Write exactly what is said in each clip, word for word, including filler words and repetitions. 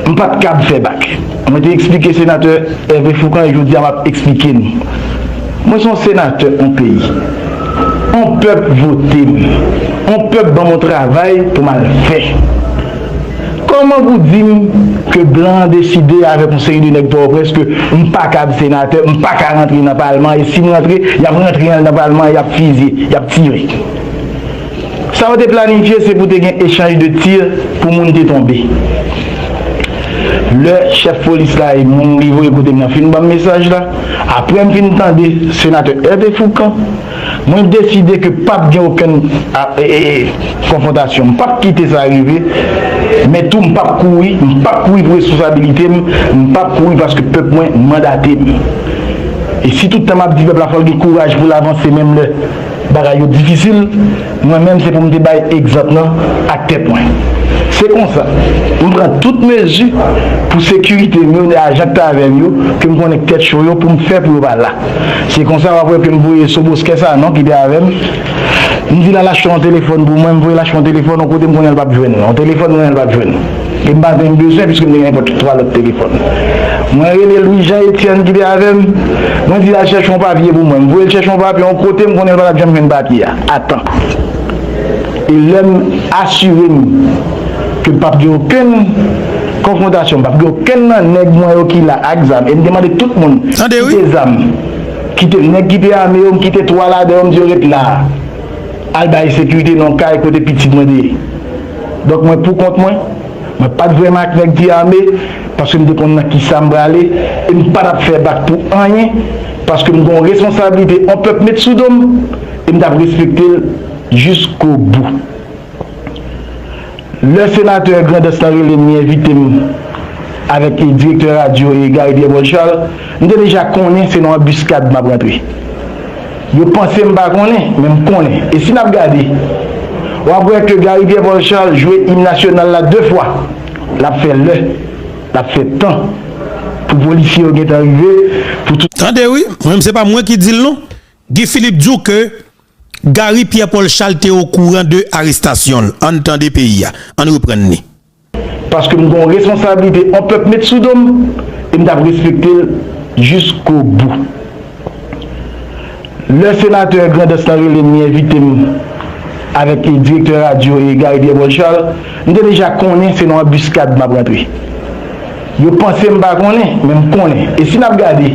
M pa t kab fè bak. Mwen te eksplike senatè Hervé Fourcand e jodi a m ap eksplike n. Mwen se yon senatè yon peyi. Yon pèp vote m. Yon pèp ban m yon travay pou m al fè. Kòman pou di m ke blan an deside avèk yon seri de nèg Pòtoprens ke m pa kab senatè, m pa ka rantre nan palman, e si m rantre, y ap rantre nan palman, y ap fizye, y ap tire. Sa yo te planifye, se pou te gen echanj de tir pou moun te tonbe. Lè chèf polis la e moun li voye kote m nan fin ban m mesaj la, apre m fin tande senatè Hervé Fourcand, mwen deside ke p ap gen okenn a, e, e, e, konfwontasyon. M p ap kite sa rive, men tou m p ap kouri, m p ap kouri pou responsabilite m, m p ap kouri paske pèp mwen mandate m. E si tout tan m ap di pèp la fò l gen kouraj pou l avanse menm lè bagay yo difisil, mwen menm se pou m te bay egzanp nan ak tèt mwen. Se konsa, m pran tout mezi pou sekirite m yo, ajan k t avè m yo, ke m konnen k tèt cho yo, pou m fè pou yo pa la. Se konsa w ap wè ke m voye Soboskè Sanon ki te avè m. M di l al achte yon telefòn pou mwen, m voye l achte yon telefòn yon kote m konnen l p ap jwenn. Yon telefòn m konnen l p ap jwenn. E m pa t menm bezwen, piske m te gen nenpòt twa lòt telefòn. Mwen rele Louis Jean Etienne ki te avè m. Mwen di l al chèche yon papye pou mwen. M voye l chèche yon papye yon kote m konnen l pa t ap janm jwenn papye a a tan. E lè m asire m ke p ap gen okenn konfwontasyon, p ap gen okenn nan nèg mwen yo ki la ak zam, e m te mande tout moun kite zam, kite nèg ki te ame yo, m kite twa ladan yo, m di yo ret la a. Al bay sekirite nan yon kay kote pitit mwen te ye. Donk, mwen pou kont mwen, mwen pa t vrèman ak nèg ki ame, paske m te konn nan kisa m prale, e m pa t ap fè bak pou anyen, paske m gen yon responsablite yon pèp met sou do m, e m t ap respekte l jiskobou. Lè senatè Grandans lan rele m, li envite m avèk direktè radyo e Gary Pierre Paul Charles, m te deja konnen se nan anbiskad m ap rantre. Yo panse m pa konnen, men m konnen. E si n ap gade, w ap wè ke Gary Pierre Paul Charles jwe im nasyonal la de fwa. L ap fè lè, l ap fè tan pou polisye yo gentan rive, pou tout. Tande wi, mwen se pa mwen ki di l non. Guy Philippe di w ke Gary Pierre Paul Charles te okouran de arestasyon l. Ann tande peyi a. Ann reprann li. Paske m gen yon responsablite yon pèp met sou do m, e m t ap respekte l jiskobou. Lè senatè Grandans lan rele m, li envite m avèk direktè radyo e Gary Pierre Paul Charles, m te deja konnen se nan anbiskad m ap rantre. Yo panse m pa konnen, men m konnen. E si n ap gade,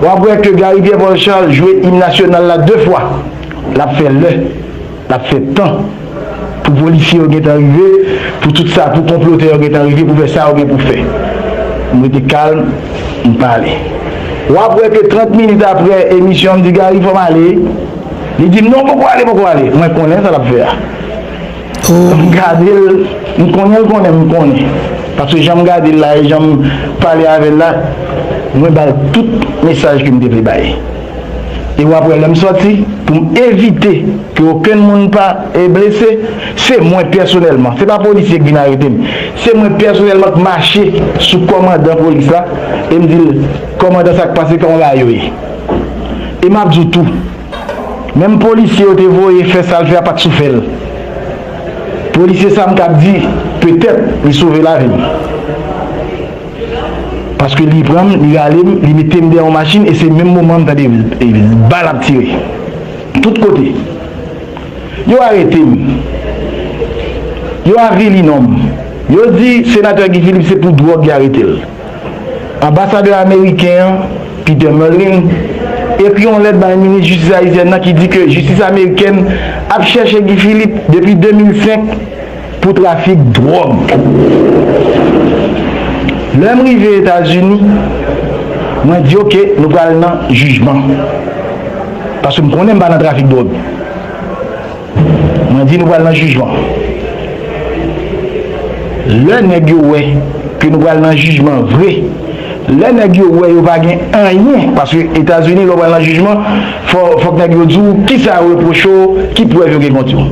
w ap wè ke Gary Pierre Paul Charles jwe im nasyonal la de fwa. L ap fè lè, l ap fè tan pou polisye yo gentan rive, pou tout sa, pou konplotè yo gentan rive, pou fè sa yo gen pou fè. M rete kalm, m pale. W ap wè ke trant minit apre emisyon an, m di, Gary, fò m ale. Li di m, non, poko ale, poko ale. Mwen konnen sa l ap fè a. M gade l, m konnen l konnen m konnen. Paske jan m gade l la e jan m pale avè l la, mwen ba l tout mesaj ke m te vle bay. E w ap wè lè m sòti, pou m evite ke okenn moun pa, e, blese, se mwen pèsonèlman, se pa polisye k vin arete m, se mwen pèsonèlman k mache sou kòmandan polis la, e m di l, kòmandan, sa k pase, kòman bagay yo ye? E m ap di w tou, menm polisye yo te voye fè sa l fè a pa t sou fè l. Polisye sa m t ap di, petèt, li sove lavi m. Paske li pran m, li rale m, li mete m dèyè yon machin, e se menm moman m tande, e, bal ap tire. Tout kote. Yo arete m. Yo avili non m. Yo di senatè Guy Philippe se pou dwòg y arete l. Anbasadè ameriken an, Peter Mullin, ekri yon lèt bay minis jistis ayisyèn nan ki di ke jistis amerikèn ap chèche Guy Philippe depi de mil senk pou trafik dwòg. Lè m rive Etazini, mwen di, oke, nou pral nan jijman. Paske m konnen m pa nan trafik dwòg. Mwen di nou pral nan jijman. Lè nèg yo wè ke nou pral nan jijman vre, lè nèg yo wè yo pa gen anyen, paske Etazini, lè w pral nan jijman, fò, fòk nèg yo di w kisa yo repwoche w, ki prèv yo gen kont yo.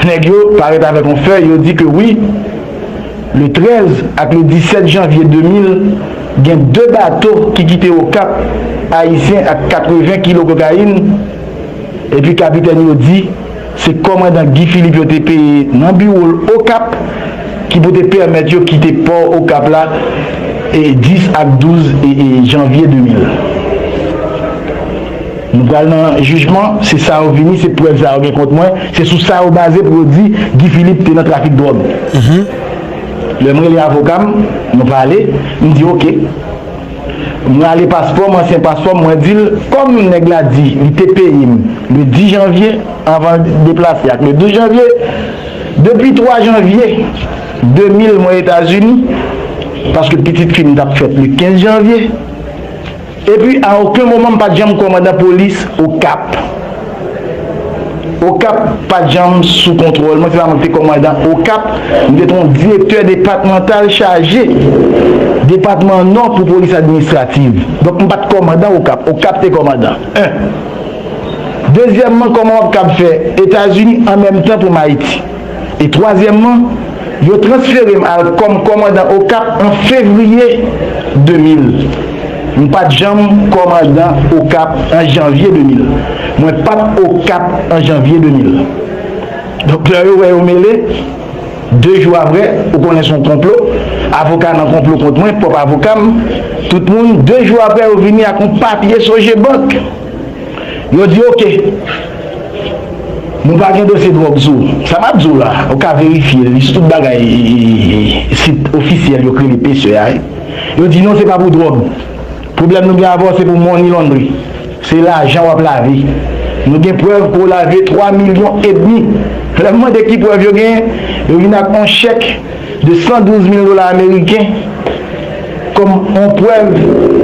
Nèg yo parèt avèk yon fèy, yo di ke wi, le trèz ak le disèt janvye de mil, gen de bato ki kite Okap, ayisyen ak katreven kilo kokayin, epi kapitèn yo di se kòmandan Guy Philippe yo te peye nan biwo l Okap pou te pèmèt yo kite pò Okap la e dis ak douz e, e, janvye de mil. Nou pral nan jijman, se sa yo vini, se prèv sa yo gen kont mwen, se sou sa yo baze pou yo di Guy Philippe te nan trafik dwòg. Lè m rele avoka m, nou pale, m di oke. M rale paspò m, ansyen paspò m, mwen di l, kòm nèg la di li te peye m le dis janvye, anvan l deplase ak le douz janvye, depi twa janvye de mil mwen Etazini, paske pitit fi m t ap fèt le kenz janvye. Epi, a okenn moman, m pa t janm kòmandan polis Okap. Okap pa t janm sou kontwòl mwen, se pa mwen ki te kòmandan Okap. M te yon direktè depatmantal chaje depatman Nò pou polis administrativ. Donk, m pa t kòmandan Okap. Okap te kòmandan. En. Dezyèmman, kòman w ap kab fè Etazini an menm tan pou m Ayiti? E twazyèmman, yo transfere m al kòm kòmandan Okap an fevriye de mil. M pa t janm kòmandan Okap an janvye de mil. Mwen pa t Okap an janvye de mil. Donk, lè yo wè yo mele, de jou apre, ou konnen se yon konplo, avoka nan konplo kont mwen, pwòp avoka m, tout moun, de jou apre, yo vini ak yon papye Sogebank. Yo di, oke, nou pa gen dosye dwòg sou ou. Sa m ap di w la, ou ka verifye l, li sou tout bagay, sit ofisyèl yo k rele P S E a, wi. Yo di, non, se pa pou dwòg. Pwoblèm nou gen avè w, se pou money laundry. Se lajan w ap lave. Nou gen prèv ke w lave twa milyon edmi. Lè m mande ki prèv yo genyen, yo vin ak yon chèk de san douz mil dola ameriken kòm yon prèv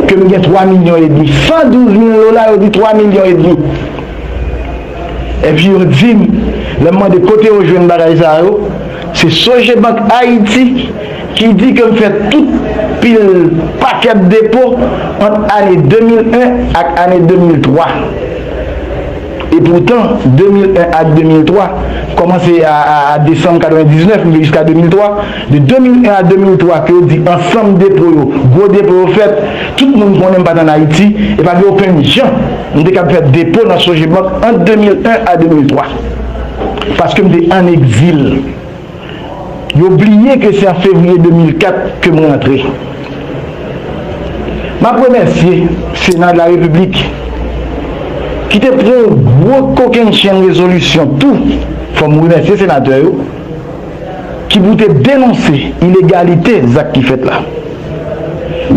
ke m gen twa milyon edmi. San douz mil dola, yo di twa milyon edmi. Epi yo di m, lè m mande kote yo jwenn bagay sa yo, se Sogebank Ayiti ki di ke m fè tout pil pakèt depo ant ane de mil en ak ane de mil twa. E poutan, de mil en ak de mil twa, kòmanse a, a, a desanm katrevendiznèf, rive jiska de mil twa, de de mil en a de mil twa, ke yo di ansanm depo yo, gwo depo yo fèt, tout moun konnen m pa t ann Ayiti, e pa gen okenn jan m te kab fè depo nan Sogebank ant de mil en a de mil twa. Paske m te ann egzil. Yo bliye ke se an fevriye de mil kat ke m rantre. M ap remèsye Sena de la Repiblik ki te pran yon gwo kokennchenn rezolisyon tou. Fò m remèsye senatè yo ki pou te denonse ilegalite zak ki fèt la.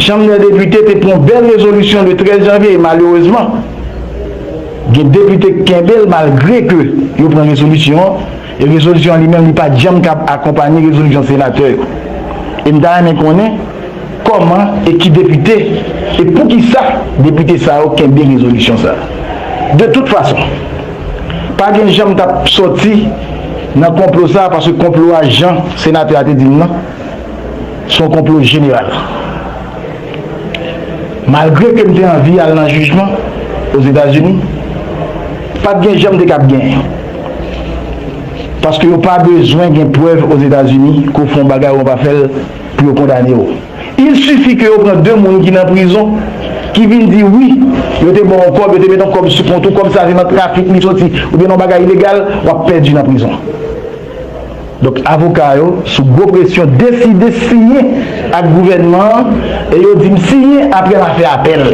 Chanm dè Depite te pran yon bèl rezolisyon le trèz janvye e malerezman, gen depite k kenbe l malgre ke yo pran rezolisyon an, e rezolisyon an li menm, li pa t janm kab akonpanye rezolisyon senatè yo. E m ta renmen konnen kòman e ki depite, e poukisa depite sa yo kenbe rezolisyon sa a. De tout fason, pa gen jan m t ap sòti nan konplo sa a, paske konplo a, jan senatè a te di m nan, se yon konplo jeneral. Malgre ke m te anvi al nan jijman Ozetazini, pa t gen jan m te kab genyen. Paske yo pa bezwen gen prèv Ozetazini ke w fè yon bagay ou pa fè l pou yo kondane w. Il sifi ke yo pran de moun ki nan prizon, ki vin di wi, yo te ba w yon kòb, yo te mete yon kòb sou kont ou, kòb sa se nan trafik li soti, oubyen nan bagay ilegal, w ap pèdi nan prizon. Donk, avoka yo, sou gwo presyon, deside siyen ak gouvènman an, e yo di m siyen, apre m a fè apèl.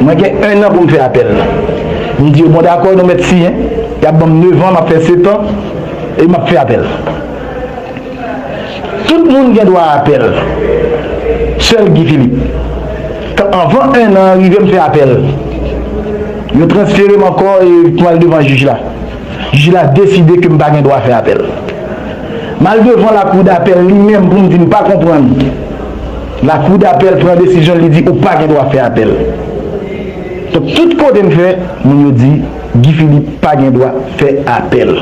Mwen gen ennan pou m fè apèl. M di yo, bon, dakò, nou mèt siyen. Y ap ban m nevan, m ap fè setan, e m ap fè apèl. Tout moun gen dwa a apèl. Sèl Guy Philippe. Kan, anvan ennan an rive, m fè apèl. Yo transfere m ankò e pou m al devan jij la. Jij la deside ke m pa gen dwa fè apèl. M al devan lakou dapèl li menm pou m di m pa konprann. Lakou dapèl pran desizyon l, li di ou pa gen dwa fè apèl. Donk, tout kote m fè, moun yo di Guy Philippe pa gen dwa fè apèl.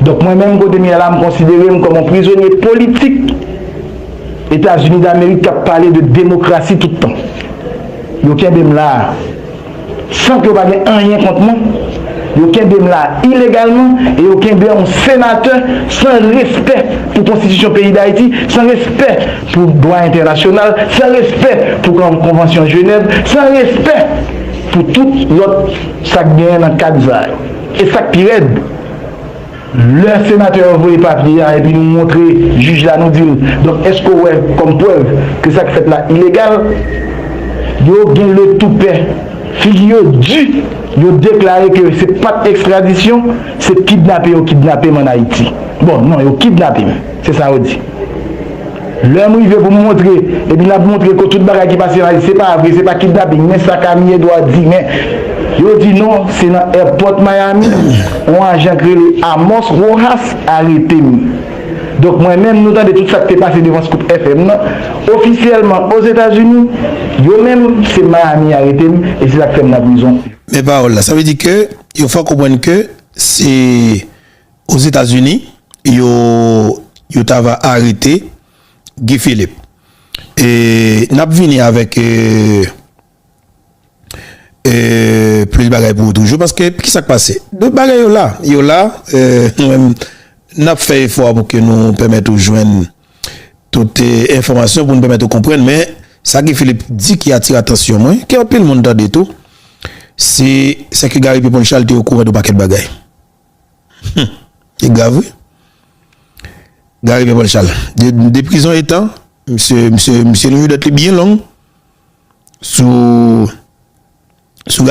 Donk, mwen menm kote m ye la, m konsidere m kòm yon prizonye politik Etazini Damerik k ap pale de demokrasi tout tan. Yo kenbe m la a. San ke yo pa gen anyen kont mwen, yo kenbe m la ilegalman e yo kenbe yon senatè san respè pou konstitisyon peyi Dayiti, san respè pou dwa entènasyonal, san respè pou kon- konvansyon Jenèv, san respè pou tout lòt sa k genyen nan kad sa yo. E sa k pi rèd, Lè senatè yo voye papye a epi nou montre jij la, nou di l, donk, èske w wè kòm prèv ke sa k fèt la ilegal? Yo gen le toupè, figi yo di, yo deklare ke se pa t ekstradisyon, se kidnape yo kidnape m ann Ayiti. Bon, non, yo kidnape m, se sa yo di. Lè m rive pou m montre, epi n ap montre ke tout bagay ki pase la, se pa vre, se pa kidnaping, men sa Camille Edouard di, men yo di non, se nan airport Miami, yon ajan ki rele Amos Rojas arete m. Donk, mwen menm, nou tande tout sa k te pase devan Scoop F M nan, ofisyèlman Ozetazini, yo menm, se Miami arete m, e se sa k fè m nan prizon. Men pawòl la, sa vle di ke yo fè w konprann ke se Ozetazini, yo, yo t ava arete Guy Philippe. E n ap vini avèk, e, e, plis bagay pou ou toujou, paske ki sa k pase? De bagay yo la, yo la, e, nou menm, n ap fè efò a pou ke nou pèmèt ou jwenn tout, e, enfòmasyon pou nou pèmèt ou konprann, men sa Guy Philippe di ki atire atansyon mwen, ke anpil moun tande tou, se, se ke Gary Pierre Paul Charles te okouran de pakèt bagay. Hmm. E grav, wi. Gary Pierre Paul Charles. De, de prizon etan, misye, misye, misye lonjè dwèt li byen long sou, sou